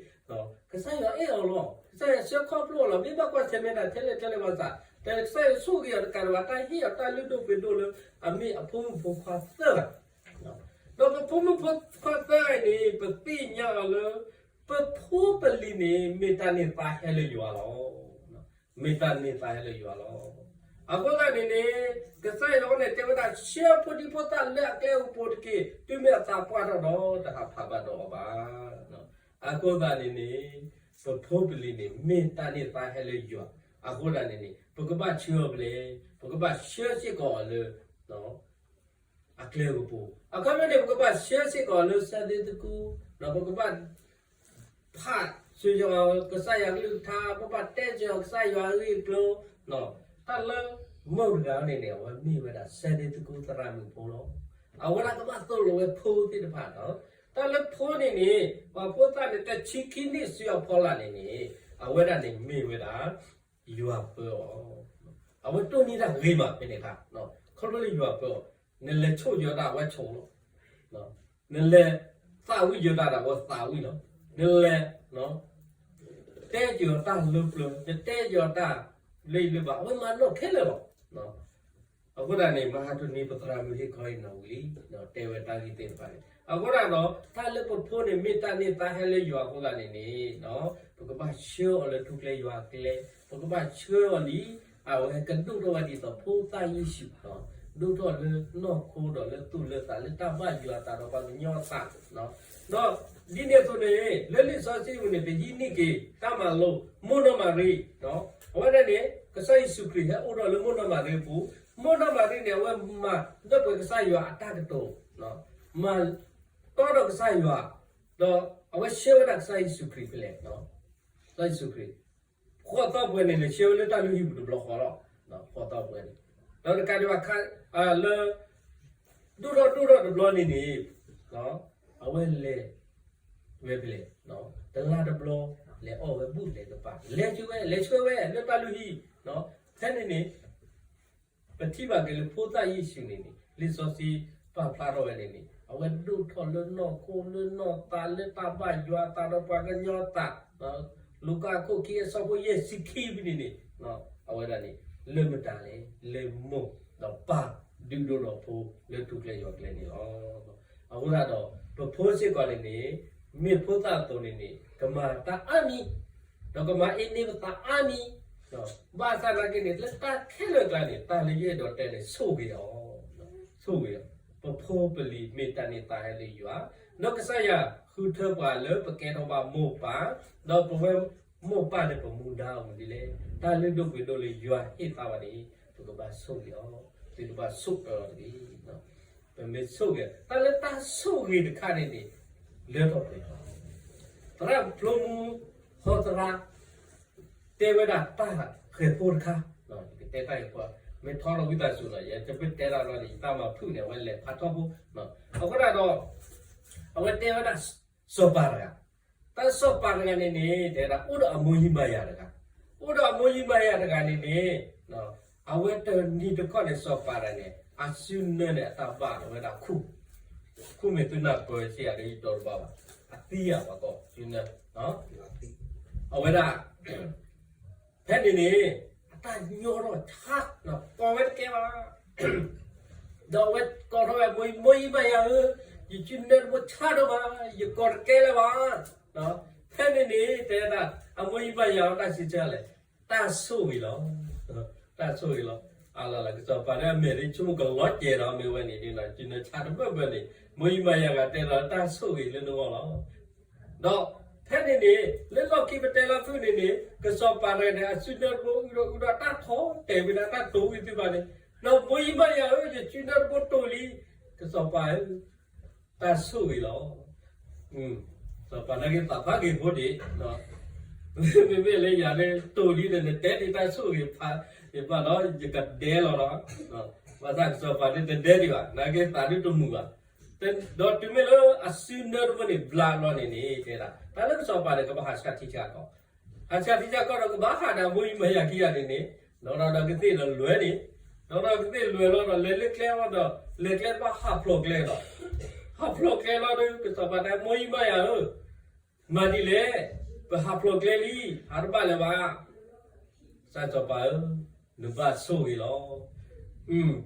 ကစၢ်ယွၤအဲၣ်အီၤလီၤ, ကစၢ်ယွၤဆှၢခီဖျိအီၤလီၤ, မ့ၢ်ဘၣ်ကွၢ်ဆၢၣ်မဲာ်တၢ်ထဲလဲၣ်ထဲလဲၣ်ဘၣ်ဆၣ်, ကစၢ်ယွၤဆိၣ်ဂ့ၤအီၤတကးဒံးဘၣ် တၢ်ဟ့ၣ်အီၤတၢ်လုၢ်ဒိၣ်ပှ့ၤဒိၣ်လၢ အမ့ၢ်အဖိမုၣ်ဖိခွါသၢဂၤ ဒီးပဖိမုၣ်ဖိခွါသၢဂၤအံၤန့ၣ် ပသ့ၣ်ညါအီၤလၢ ပဖိပလံၤန့ၣ် မ့ၢ်တၢ်န့ၢ်သါဟဲလၢယွၤလီၤ. မ့ၢ်တၢ်န့ၢ်သါဟဲလၢယွၤလီၤ. အဃိသတးန့ၣ်န့ၣ် ကစၢ်ယွၤန့ၣ်တဲဝဲဒၣ် ဆှၢဖိဒံဖိသၣ်လၢအကျဲအကပူၤတက့ၢ်, တုၤမ့ၢ်အသးပှၢ်ထီၣ်ဒီး တဟးဖးဘၣ်ဒီးအီၤဘၣ်. အဃိသတးန့ၣ်န့ၣ် ပဖိပလံၤန့ၣ် မ့ၢ်တၢ်န့ၢ်သါဟဲလၢယွၤ, အဃိသတးန့ၣ်န့ၣ် ပကဘၣ်ဆှၢအီၤဖဲလဲၣ်, ပကဘၣ်ဆှၢစ့ၢ်ကီးအီၤလၢ အကျဲကပူၤ, အခီပညီန့ၣ် ပကဘၣ်ဆှၢစ့ၢ်ကီးလၢ Sunday school, ဒီးပကဘၣ် ဖးစ့ၢ်ကီးကစၢ်ယွၤကလုၢ်ကထါ, ပကဘၣ်တဲစ့ၢ်ကီးကစၢ်ယွၤအဂ့ၢ်အကျိၤ, တၢ်လၢ မုၣ်တဂၤန့ၣ်န့ၣ် အဝဲမ့ၢ်ဝဲဒၣ် Sunday school သရၣ်မုၣ်ဖိလီၤ. အဝဲဒၣ်ကဘၣ်သိၣ်လိဝဲဖိသ့ၣ်တဖၣ်ဒီး တၢ်လၢဖိန့ၣ်န့ၣ် ပှၤဖိသၣ်န့ၣ် တဆံခံနံၣ်ဆူအဖီလာ်န့ၣ်န့ၣ် အဝဲဒၣ်န့ၣ်မ့ၢ်ဝဲဒၣ် ယွၤပၢအီၤ, အဝဲတိၢ်န့ၢ်တၢ်ဂ့ၤမးဖဲန့ၣ်အခါ, ခီဖျိလၢယွၤပၢအီၤ, နလဲၤဆိၣ်ယီၤတၢ်အဝဲဆိၣ်လီၤ, နလဲၤသးဝံၣ်ယီၤတၢ်ဒီးအဝဲသးဝံၣ်လီၤ, နလဲၤ တဲစ့ၢ်ကီးတၢ်လၢပျၢၤ, နတဲစ့ၢ်ကီးတၢ်လၢအံၤလၢဘၣ်, အဝဲမၤနီၣ်ခဲလၢာ်လီၤ. အဃိသတးန့ၣ် မဟါတနံၤ ပသရၣ်မုၣ်ဟ့ၣ်ခီအံၤနီၣ်ဝံၤလံ, တဲဝဲတၢ်ဂ့ၢ်သ့ၣ်တဖၣ်န့ၣ်, အဃိသတးဒီး တၢ်လၢပဖိန့ၣ် မ့ၢ်တၢ်န့ၢ်သါဟဲလၢယွၤအဃိသတးန့ၣ်န့ၣ်, ပကဘၣ်ဆှၢအီၤလၢထူကျဲယွၤအကျဲ, ပကဘၣ်ဆှၢအီၤလံ, အဝဲကဒိၣ်ထီၣ်ဝဲဒ်သိးဖိသၣ်ယ့ၣ်ၡူး, ဒိၣ်ထီၣ်လၢနီၢ်ခိဒီးလၢသူၣ်လၢသး လၢတၢ်ဘၣ်ယွၤအသးဒီးပှၤကညီအသး, ဒီးဒ်န့ၣ်အသိးန့ၣ် လၢလံာ်စီဆှံပူၤန့ၣ် ပဟံးန့ၢ်က့ၤ တၢ်မၤလိ မိၢ်နီၢ်မၤရံ, အဝဲဒၣ်န့ၣ် ကစၢ်ယ့ၣ်ၡူးခရံာ်ဟဲအိၣ်ထီၣ်လၢမိၢ်နီၢ်မၤရံအပူၤ, မိၢ်နီၢ်မၤရံန့ၣ် အဝဲမၤလၢပှဲၤကစၢ်ယွၤအတၢ်ကတိၤ, မၤတီဒီးကစၢ်ယွၤ, ဒီးအဝဲဆှၢဝဲဒၣ်ကစၢ်ယ့ၣ်ၡူးခရံာ်ဖဲလဲၣ်, ကစၢ်ယ့ၣ်ၡူးခရံာ် ဃီသီပှဲၤန့ၣ်န့ၣ် ဆှၢဝဲလၢတၢ်လုၢ်ဟံၣ်ပူၤတဘျီဃီလီၤ, ဃီသီပှဲၤန့ၣ်, ဒီးတကးဒံးဘၣ်ခါ လၢ ဒိၣ်ထီၣ်ဒိၣ်ထီၣ်တဘျီန့ၣ်န့ၣ်, အဝဲလဲၤဝဲဖဲလဲၣ်, တလါတဘျီ လဲၤအီၣ်ဝဲဘူၣ်လဲၤကပၤ လဲၤဆှၢဝဲ လဲၤဆှၢဝဲလၢတၢ်လုၢ်ဟံၣ်, ဖဲန့ၣ်န့ၣ် ပထံၣ်ဘၣ်က့ၤလၢဖိသၣ်ယ့ၣ်ၡူးန့ၣ်န့ၣ် လံာ်စီဆှံပာ်ဖျါထီၣ်ဝဲန့ၣ်န့ၣ် အဝဲဒိၣ်ထီၣ်လၢနီၢ်ခိလၢနီၢ်သးလၢတၢ်ဘၣ်ယွၤအသးဒီးပှၤကညီအသး, လူၤကၣ်အခိၣ်ခံအဆၢဖိယဲၢ်ဆံခံဖဲန့ၣ်န့ၣ် အဝဲဒၣ်န့ၣ် လၢမတၤလဲၣ်, လၢမိၢ်ဒီးပၢ်ဒုးဒိးဒီးဖိလၢထူၣ်ဖျဲးယွၤကျဲန့ၣ်လီၤ. အဃိသတးဒီး ပဖိစ့ၢ်ကီးန့ၣ်န့ၣ် မ့ၢ်ဖိသၣ်အသိးန့ၣ်န့ၣ် ကမၤတၢ်အါမံၤ ဒီးကမၤအ့န့ပသးအါမံၤ, ဘၣ်ဆၣ်သနာ်က့န့ၣ် လၢတၢ်ခဲလၢာ်အကျါန့ၣ် တၢ်လၢယအဲၣ်ဒိးတဲန့ၣ် ဆိၣ်ဂ့ၤအီၤ, ဆိၣ်ဂ့ၤအီၤ, ပဖိပလံၤမ့ၢ်တၢ်န့ၢ်သါဟဲလၢယွၤ, ဒီးကစၢ်ယွၤဃုထၢပှၤလၢပကဲထီၣ်ဘၣ်မိၢ်ပၢ်, ဒီးပဝဲမိၢ်ပၢ်န့ၣ် ပမူဒါအိၣ်မနုၤလဲၣ်, တၢ်လုၢ်ဒိၣ်ပှ့ၤဒိၣ်လၢယွၤဟ့ၣ်သါဘၣ်န့ၣ် ပကဘၣ်ဆိၣ်ဂ့ၤအီၤ, သုတဘၣ်ဆိၣ်အၢအီၤတဂ့ၤ. ပမ့ၢ်ဆိၣ်ဂ့ၤ တၢ်လၢတၢ်ဆိၣ်ဂ့ၤတခါန့ၣ်န့ၣ် လၢထီၣ်ပှဲၤထီၣ်, သရၣ်ဖျိမူ ဟီသရၣ် တဲဝဲဒၣ်တၢ်ဃဲၤဖိတခါ, ယကတဲတၢ်ဃဲၤဖိ, မ့ၢ်ထီထီၣ်ဝံသးစူၤလီၤ, ယတပ့ၤတဲတၢ်ဘျီန့ၣ် ယတၢ်မၤဖုၣ်န့ၣ် အဝဲလဲၤဖးထီဘိ, အဃိသတးဒီး အဝဲတဲဝဲဒၣ် စီၤပၤတဂၤ, တၢ်စီၤပၤတဂၤန့ၣ်န့ၣ် တဲဝဲဒၣ် အိၣ်ဒီးအမိၢ်ယံမၤယၤတဂၤ, အိၣ်ဒီးအမိၢ်ယံမၤယၤတဂၤန့ၣ်န့ၣ် အဝဲတနံၤတခီန့ၣ် စီၤပၤတဂၤန့ၣ် အစုနၢန့ၣ် အတၢ်ဘၣ်ဝဲဒၣ်ခူၣ်, ခူၣ်မ့ၢ်သုနၢ်ပၢၢ်ဆံးယၤဒီး ယတီတဘၣ်ဘၣ်, အသံယၤပှၤကိးစုနၢ, အဝဲဒၣ် ဖဲန့ၣ်န့ၣ် အတၢ်ညီထီၣ်ဆါ, ကိးဝဲတကဲဘၣ်, ဒီးအဝဲကိးထီၣ်ဝဲ မိၢ်ယံမၤယၤဧၢ, ယစုနၢတဘိဆါဒိၣ်မး, ယကိးတကဲလၢၤဘၣ်, ဖဲန့ၣ်န့ၣ် တဲဒၣ် အမိၢ်ယံမၤယၤအတၢ်စံးဆၢလဲၣ်, တၢ်ဆိၣ်ဂ့ၤလီၤ, တၢ်ဆိၣ်ဂ့ၤလီၤ, အလီၤလၢကစီၤပၤန့ၣ် အမဲာ်ဒ်ဆိကမိၣ်ကလီကဲဒီး မ့ၢ်ဝဲန့ၣ်ဒ်န့ၣ် စုနၢဆါတဘၢဘၢန့ၣ် မိၢ်ယံမၤယၤဂၤတဲဒီး တၢ်ဆိၣ်ဂ့ၤလၢနဂီၢ်လီၤ. ဒီးဖဲန့ၣ်န့ၣ် လၢလီၢ်ခံပတဲလီၤသုန့ၣ်န့ၣ် ကစီၤပၤတဂၤန့ၣ် အစုနၢတဘိအုဒီး အုဒီးတၢ်ထီတဲာ်ဝဲဒၣ်တၢ်တိာ်ဝံၤသုဘၣ်န့ၣ်, ဒီးမိၢ်ယံမၤယၤဧၢ, ယစုနၢတဘိတိာ်လံ, ကစီၤပၤဧၢ, တၢ်ဆိၣ်ဂ့ၤလီၤ. စီၤပၤနာ်က့သးဖးဂ့ၤဖိဒံး, မ့မ့ၢ်လၢယၤန့ၣ် တိာ်လံဒီး နတဲဒံးတၢ်ဆိၣ်ဂ့ၤဖးယဘၣ်ဒီး ယကဒဲလီၤဒီး, ဘၣ်ဆၣ်ကစီၤပၤန့ၣ်တဒဲဒံးဘၣ်, နာ်က့သးဒုတမုာ်ဘၣ်. ဒီးတုၤမ့ၢ်လၢအစုနၢတဘိန့ၣ် ဘျးလီၤန့ၣ်န့ၣ် တဲဒၣ် တၢ်လၢကစီၤပၤန့ၣ် ကဘၣ်ဟးဆှၣ်ထံဆှၣ်ကီၢ်, ဟးဆှၣ်ထံဆှၣ်ကီၢ်ဒီး ကဘၣ်ဟးဒီးမိၢ်ယံမၤယၤခံဂၤန့ၣ်န့ၣ်, ဒီးဒီးကသ့ၣ်ဒီးလွဲန့ၣ်, ဒီးဒီးကသ့ၣ်လွဲလီၤဒီး လဲၤလၢကျဲအီၤဒီး လဲၤကျဲတဘၣ်ဟးဖျိးကျဲဒီး, ဟးဖျိးကျဲလီၤဒီး ကစီၤပၤတဲ မိၢ်ယံမၤယၤဧၢ, မၤဒ်လဲၣ်, ပဟးဖျိးကျဲလံ, ဟးတဘၣ်လၢၤဘၣ်. ကစၢ်စီၤပၤဧၢ, နဘၣ်ဆိၣ်ဂ့ၤလီၤ.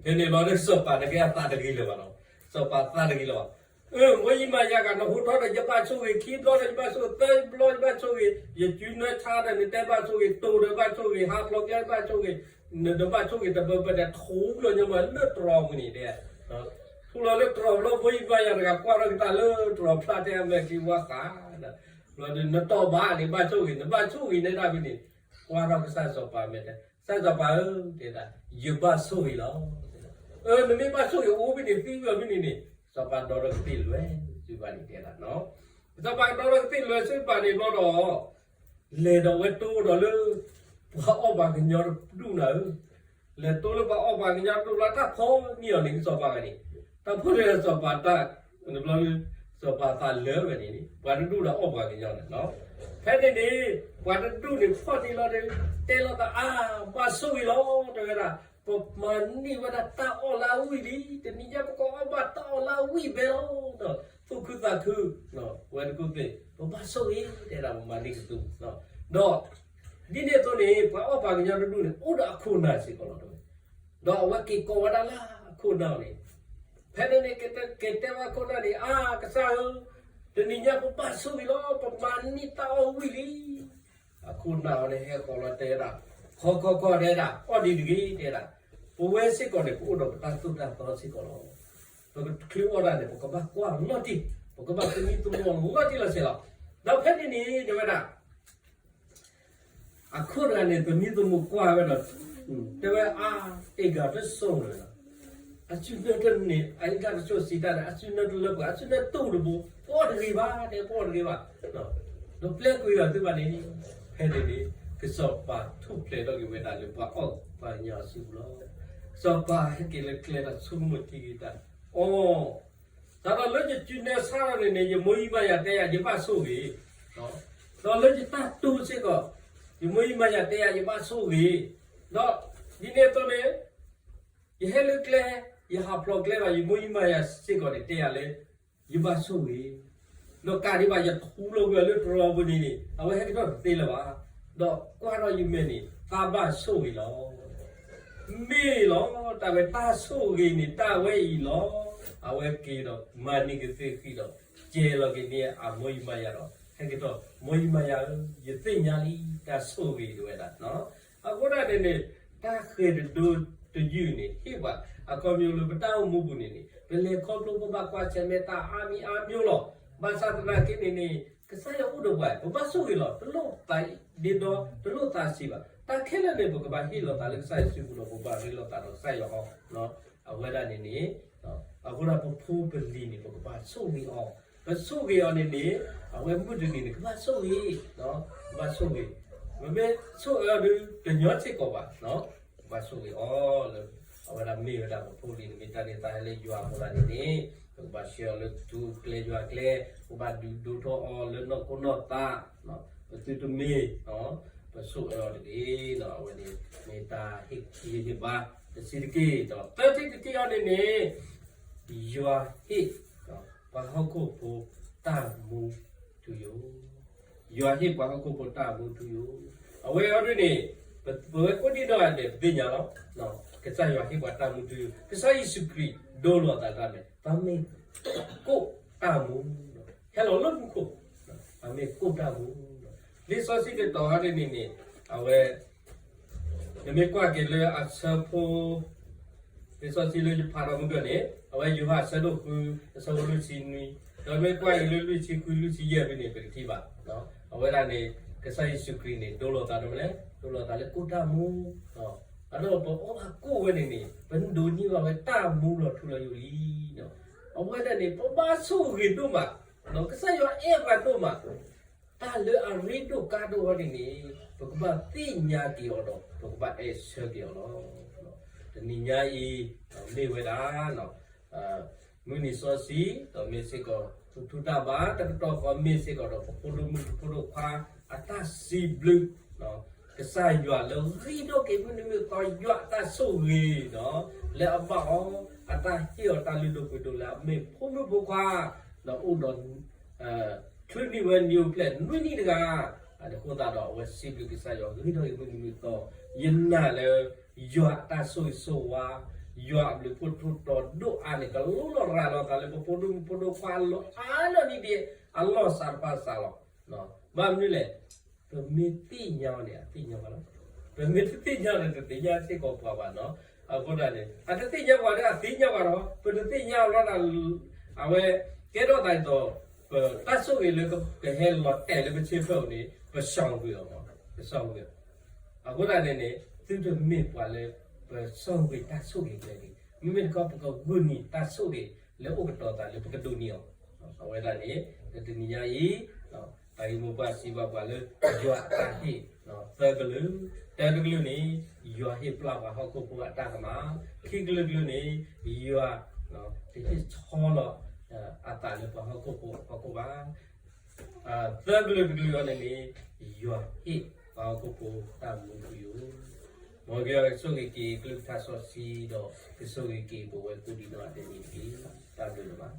ဖဲန့ၣ်လီၤဒီး စီၤပၤတက့ၢ်အသးတဂ့ၤလၢၤဘၣ်လီၤ. စီၤပၤသးတဂ့ၤလၢၤဘၣ်. မိၢ်ယံမၤယၤဂၤ နဟူထီၣ်ဒီး ယဘၣ်ဆိၣ်ဂ့ၤ, ခံဘျီဒီးယဘၣ်ဆိၣ်ဂ့ၤ, သၢဘျီယဘၣ်ဆိၣ်ဂ့ၤ, ယစုနၢဆါဒီး နတဲဘၣ်ဆိၣ်ဂ့ၤ, တိာ်ဒီးဘၣ်ဆိၣ်ဂ့ၤ, ဟးဖျိးကျဲဘၣ်ဆိၣ်ဂ့ၤ, နတဘၣ်ဆိၣ်ဂ့ၤတဘၢဘၢဒီး ထူလီၤညီမးလၢတြီၤပူၤန့ၣ်တဲ ထူလီၤလၢတြီၤဘျီ မိၢ်ယံမၤယၤတဂၤ ကွၢ်ထီၣ်က့ၤတၢ်လၢတြီၤဖျါ တဲအမဲာ်ချံဝါဃး, ဘျီဒီး နတီၢ်ဘၣ်န့ၣ် ဘၣ်ဆိၣ်ဂ့ၤ, နဘၣ်ဆိၣ်ဂ့ၤန့ၢ်တၢ်ဖဲန့ၣ်, ကွၢ်ထီၣ်ကစၢ်စီၤပၤမဲာ်တဲ, ကစၢ်စီၤပၤဧၢ, တဲဒၣ် ယဘၣ်ဆိၣ်ဂ့ၤလီၤ. အၢ နမ့ၢ်ဘၣ်ဆိၣ်ဂ့ၤအိၣ်ဖဲန့ၣ် သံဝဲဖဲန့ၣ်န့ၣ်, စီၤပၤဒီးဒီးကသ့ၣ်လွဲၢ်စုဘၣ်န့ၣ်တဲဒၣ်, စီၤပၤဒီးဒီးကသ့ၣ်လွဲၢ်စုဘၣ်န့ၣ်ဘျီဒီး လဲၤဒီးဝဲတိဒီးလၢ ပှၤအီၣ်ပှၤကညီတဒူၣ်နၤဧၢ, လဲၤတိလၢပှၤအီၣ်ပှၤကညီတဒူၣ်လၢတၢ်ဖီၣ်န့ၢ်အီၤန့ၣ် စီၤပၤဂၤန့ၣ်, တၢ်ဖီၣ်န့ၢ်စီၤပၤတၢ်, ဘျီ စီၤပၤသးလၢဝဲန့ၣ် ပှၤတဒူၣ်ဒီးအီၣ်ပှၤကညီန့ၣ်, ဖဲန့ၣ်န့ၣ် ပှၤတဒူၣ်န့ၣ်ဖီၣ်န့ၢ်လီၤဒီး တဲလီၤသးအါ, ဘၣ်ဆိၣ်ဂ့ၤလီၤ တဲဝဲဒၣ်, ပမၤန့ၢ်ဝဲဒၣ်တၢ်အီၣ်လၢအဝံၣ်လံ, တနံၤညါပကအီၣ်ဘၣ်တၢ်အီၣ်လၢအဝံၣ်ဖဲလီၤ, သူၣ်ခုသးခု, ဝဲတကူၣ်သ့ၣ် ပဘၣ်ဆိၣ်ဂ့ၤ တဲဒၣ်ပမၤန့ၢ်ကသူ, ဒီး ဒ်န့ၣ်အသိးန့ၣ် ပှၤအီၣ်ပှၤကညီတဒူၣ်န့ၣ် အိၣ်ဒီးအခိၣ်နၢ်စ့ၢ်ကီးလီၤ. ဒီးအဝဲက့ၤကိးဝဲဒၣ်လၢအခိၣ်နၢ်န့ၣ်, ဖဲန့ၣ်န့ၣ် က့ၤတဲဝဲအခိၣ်နၢ်န့ၣ်, အါ ကစၢ်ဧၢ, တနံၤညါပဘၣ်ဆိၣ်ဂ့ၤလီၤ, ပမၤန့ၢ်တၢ်အီၣ်ဝံၣ်လံ, အခိၣ်နၢ်အီၤန့ၣ် ဟဲဃီၤလီၤတဲဒၣ်, ခီခီခီတဲဒၣ်, အီၣ်ဒံးတဂ့ၤတဲဒၣ်, ပဝဲစ့ၢ်ကီးန့ၣ် ပအိၣ်ဒီးပတၢ်သိၣ်တၢ်သီစ့ၢ်ကီးလီၤ. ပကချုးအီၣ်တၢ်န့ၣ် ပကဘၣ်ကွၢ်လီၤတံၢ်, ပကဘၣ်သမံသမိးလီၤတံၢ်လီၤဆဲးလီၤ. ဒီးဖဲန့ၣ်န့ၣ် တဲဝဲဒၣ် အခိၣ်တဂၤန့ၣ် သမံသမိးကွၢ်ဝဲဒီး တဲဝဲအါ, အ့ၣ်ဂၤတစိၢ်န့ၣ်, အစုနၢတန့ၢ်, အ့ၣ်ဂၤတစိၢ်စံးတၢ်န့ၣ် အစုနၢတလၢပှဲၤ, အစုနၢတူၢ်တဘိ, ပအီၣ်တဂ့ၤဘၣ်, တဲပအီၣ်တဂ့ၤဘၣ်, ဒီးပျဲကွံာ်ဂၤသုဘၣ်န့ၣ်, ဖဲန့ၣ်န့ၣ် ကစီၤပၤထူၣ်ဖျဲးထီၣ်က့ၤဝဲဒၣ်လၢပှၤအီၣ်ပှၤကညီအစုပူၤလီၤ. စီၤပၤဟဲက့ၤလၢကျဲဒီးဆိကမိၣ်ထံက့ၤတၢ်, အီၣ် စးထီၣ်လၢယစုနၢဆါထီၣ်န့ၣ်န့ၣ် ယမိၢ်ယံမၤယၤတဲယၤ ယဘၣ်ဆိၣ်ဂ့ၤ, ဒီးလၢယတၢ်တိၢ်စ့ၢ်ကီး ယမိၢ်ယံမၤယၤတဲယၤ ယဘၣ်ဆိၣ်ဂ့ၤ, ဒီးဒ်န့ၣ်အသိးန့ၣ် ယဟဲလၢကျဲ ယဟးဖျိးကျဲဘၣ် ယမိၢ်ယံမၤယၤစ့ၢ်ကီးန့ၣ် တဲယၤလၢ ယဘၣ်ဆိၣ်ဂ့ၤ, ဒီးကးဒံးဘၣ် ယထူလီၤကွံာ်အီၤလၢတရီပူၤန့ၣ်န့ၣ် အဝဲဟဲက့ၤထီၣ်တသ့လၢၤဘၣ်. ဒီးကွၢ်ထီၣ်ယမဲာ်န့ၣ် သးဘၣ်ဆိၣ်ဂ့ၤလီၤ. မ့ၢ်လီၤ, တၢ်ဝဲတၢ်ဆိၣ်ဂ့ၤန့ၣ် တၢ်ဝဲအံၤလီၤ. အဝဲက့ၤဒီးမၤန့ၢ်ကသ့ဃံဒီး ကဲၤလီၤက့ၤန့ၢ်အမိၢ်ယံမါယၤဒီး ဟဲက့ၤထီၣ် မိၢ်ယံမါယၤဧၢ, ယသ့ၣ်ညါလံ တၢ်ဆိၣ်ဂ့ၤတဝဲဒၣ် အဃိဒၣ်န့ၣ်န့ၣ် တၢ်ဃဲၤတဒိတယုၢ်န့ၣ် ဟ့ၣ်ပှၤ အခီပညီလၢပတၢ်အိၣ်မူပူၤန့ၣ်န့ၣ် ပလဲၤခီဖျိပဘၣ်ကွၢ်ဆၢၣ်မဲာ်တၢ်အါမံၤအါမျိုးလီၤ. ဘၣ်ဆၣ်သနာ်က့န့ၣ်န့ၣ် ကစၢ်ယွၤအိၣ်ဒီးပှၤ ပဘၣ်ဆိၣ်ဂ့ၤလီၤ. တလိၣ်သးဒ့ဒီ တလိၣ်သးဆံးဘၣ်. တၢ်ခဲလၢာ်န့ၣ် ပကဘၣ်ဟ့ၣ်လီၤသးလၢကစၢ်ယ့ၣ်ၡူးပူၤဒီး ပဘၣ်ရ့လိာ်သးဒီးကစၢ်ယွၤဟီ အဝဲဒၣ်န့ၣ်န့ၣ် အဃိဒီးပဖိပလံၤန့ၣ် ပကဘၣ်ဆိၣ်ဂ့ၤအီၤ. ပဆိၣ်ဂ့ၤအီၤန့ၣ်န့ၣ် အဝဲမုၢ်တနံၤန့ၣ် ကဘၣ်ဆိၣ်ဂ့ၤ, ကဘၣ်ဆိၣ်ဂ့ၤ. ပမ့ၢ်ဆိၣ်ဂ့ၤအီၤဒီး တညီစ့ၢ်ကီးဘၣ်, ကဘၣ်ဆိၣ်ဂ့ၤအီၤလၢ အဝဲဒၣ်မ့ၢ်ဝဲဒၣ်ပဖိလံၤန့ၣ် မ့ၢ်တၢ်န့ၢ်သါလၢယွၤအဃိသတးန့ၣ်န့ၣ် ပကဘၣ်ဆှၢအီၤလၢထူကျဲယွၤကျဲ, ပဘၣ်ဒုးဒိၣ်ထီၣ်အီၤလၢနီၢ်ခိနီၢ်သး, ပသုတမ့ၢ် ပဆိၣ်အၢအီၤတဂ့ၤ. အဝဲန့ၣ် မ့ၢ်တၢ်ဟ့ၣ်ခ့ဟ့ၣ်ဘါ တဆံးတက့ၢ်. ဒီးသၢထံၣ်တထံၣ်အီၤန့ၣ်န့ၣ် ယွၤဟ့ၣ် ပှၤဟီၣ်ခိၣ်ဖိတၢ်မူထူယိာ်, ယွၤဟ့ၣ်ပှၤဟီၣ်ခိၣ်ဖိတၢ်မူထူယိာ်. အဝဲအီၤဒ်န့ၣ် ပဝဲကိးဒံနီၢ်ဂၤဒဲး ပသ့ၣ်ညါလီၤ. ကစၢ်ယွၤဟ့ၣ်ပှၤတၢ်မူထူယိာ်, ကစၢ်ယ့ၣ်ၡူးခရံာ်ဒိလီၤသးတၢ်မဲာ်, ပမ့ၢ်ကိၣ်တၢ်မူ, ဟဲလီၤလၢမူခိၣ်, ပမ့ၢ်ကိၣ်တၢ်မူ. လံာ်စီဆှံတတီၤအီၤဒ်န့ၣ်န့ၣ် အဝဲ နမ့ၢ်ကွၢ်က့ၤလၢအဆၢဖိ လံာ်စီဆှံလၢယဖးထီၣ်မုၢ်ကၢၢ်န့ၣ် အဝဲယိၤဟၣ်အဆၢဒိၣ်ဃု အဆၢဖိလွံၢ်ဆံနွံ, ဒီးမ့ၢ်ကွၢ်က့ၤလၢလွံၢ်ဆံဃု လွံၢ်ဆံယဲၢ်ဖဲန့ၣ် ပကထံၣ်ဘၣ်. အဝဲဒၣ်န့ၣ် ကစၢ်ယ့ၣ်ၡူးခရံာ်န့ၣ် ဒိလီၤသးဒ်လဲၣ်, ဒိလီၤသးလၢကိၣ်တၢ်မူ, အဒီးပအီဘၣ်ကိၣ်ဝဲန့ၣ်န့ၣ် ပဒိးန့ၢ်ဘၣ်ဝဲတၢ်မူလီၤထူလီၤယိာ်လံ. အဝဲဒၣ်န့ၣ် ပဘၣ်ဆိၣ်ဂ့ၤဒိၣ်မး, ကစၢ်ယွၤအဲၣ်ပှၤဒိၣ်မး တၢ်လၢအရ့ဒိၣ်ကါဒိၣ်အီၤန့ၣ်န့ၣ် ပကဘၣ်သ့ၣ်ညါက့ၤအီၤဒီး ပကဘၣ်အဲၣ်ဆၢက့ၤအီၤလီၤ. တနံၤညါအံၤ မ့ၢ်ဝဲဒၣ် မုၢ်နံၤစီဆှံ ဒီးမ့ၢ်စ့ၢ်ကီး ပထူတၢ်ဘါတကတီၢ်ဃီ မ့ၢ်စ့ၢ်ကီးဒီး ပဖိဒိၣ်မုၣ်ဖိဒိၣ်ခွါအတၢ်စံးဘျုး ကစၢ်ယွၤလၢဂံၢ်ထီၣ်က့ၤမုၢ်နံၤမုၢ်သီ ယွၤအတၢ်ဆိၣ်ဂ့ၤ လၢအဘၣ်အီၤ အတၢ်ဟ့ၣ်အီၤတၢ်လုၢ်ဒိၣ်ပှ့ၤဒိၣ်လၢအမ့ၢ်ဖိမုၣ်ဖိခွါ ဒီးအိၣ်ဒီး ချုးနံၣ်ဝဲနံၣ်အိၣ်ဖျဲၣ်နွံနံၣ်တဂၤ, အဃိသတးဒီး အဝဲစံးဘျုးကစၢ်ယွၤဂံၢ်ထီၣ်က့ၤမုၢ်နံၤမုၢ်သီ, ယနာ်လၢ ယွၤအတၢ်ဆိၣ်ဂ့ၤဆိၣ်ဝါ, ယွၤအဘျုးဖှိၣ်ထူတီၤဒိၣ်အါန့ၣ် ကလိၣ်လီၤရၤလီၤသးလၢပဖိဒိၣ်မုၣ်ဖိဒိၣ်ခွါလီၤအါလီၤဒ်ဒ်အလီၢ်စးတဖၣ်စးလီၤ. ဘၣ်မနုၤလဲၣ်, ပမ့ၢ်သ့ၣ်ညါအီၤန့ၣ် အသ့ၣ်ညါပှၤလီၤ. ပမ့ၢ်တသ့ၣ်ညါဒီး တသ့ၣ်ညါစ့ၢ်ကီးပှၤဘၣ်နီၤ. အဃိဒၣ်န့ၣ် အတသ့ၣ်ညါပှၤဒီး အသ့ၣ်ညါပှၤဒီး ပတသ့ၣ်ညါအီၤလီၤဒၣ် အဝဲကဲထီၣ်သးဒ်သိး ပတၢ်ဆိၣ်ဂ့ၤလၢကဟဲလီၤတဲာ်လၢပဆ့ဖၢၣ်အံၤန့ၣ် ပဆှီကွံာ်အီၤ, ပဆှီကွံာ်အီၤ. အဃိဒၣ်န့ၣ်န့ၣ် သုတမ့ၢ်ပှၤလၢ ပဆှီကွံာ်တၢ်ဆိၣ်ဂ့ၤကျဲန့ၣ်, မ့မ့ၢ်တခီ ပကဂုာ်န့ၢ်တၢ်ဆိၣ်ဂ့ၤလၢအိၣ်ကတီၤသးလၢပကဒိးန့ၢ်အီၤ. အဝဲဒၣ်န့ၣ် လၢတနံၤညါအံၤ တၢ်ဂ့ၢ်မိၢ်ပှၢ်စံးဘၣ်ပှၤလၢ ယွၤအတၢ်ဟ့ၣ် သၢကလုာ်, တၢတကလုာ်န့ၣ် ယွၤဟ့ၣ်ပျၢ်ပှၤဟီၣ်ခိၣ်ဖိအတၢ်ကမၣ်, ခံကလုာ်တကလုာ်န့ၣ် ယွၤ တဟ့ၣ်ဆီလီၤ အသးလၢပှၤဟီၣ်ခိၣ်ဖိအဖီခိၣ်ဘၣ်. သၢကလုာ်တကလုာ်အံၤန့ၣ်န့ၣ် ယွၤဟ့ၣ်ပှၤဟီၣ်ခိၣ်ဖိတၢ်မူထူယိာ်. မ်ကစၢ်ယွၤကဆိၣ်ဂ့ၤက့ၤကလုၢ်ကထါစီဆှံဒီး ကဆိၣ်ဂ့ၤက့ၤပဝဲကိးဒံးနီၢ်ဂၤဒဲးန့ၣ်တက့ၢ်. တၢ်ဘျုးလၢၤဘၣ်.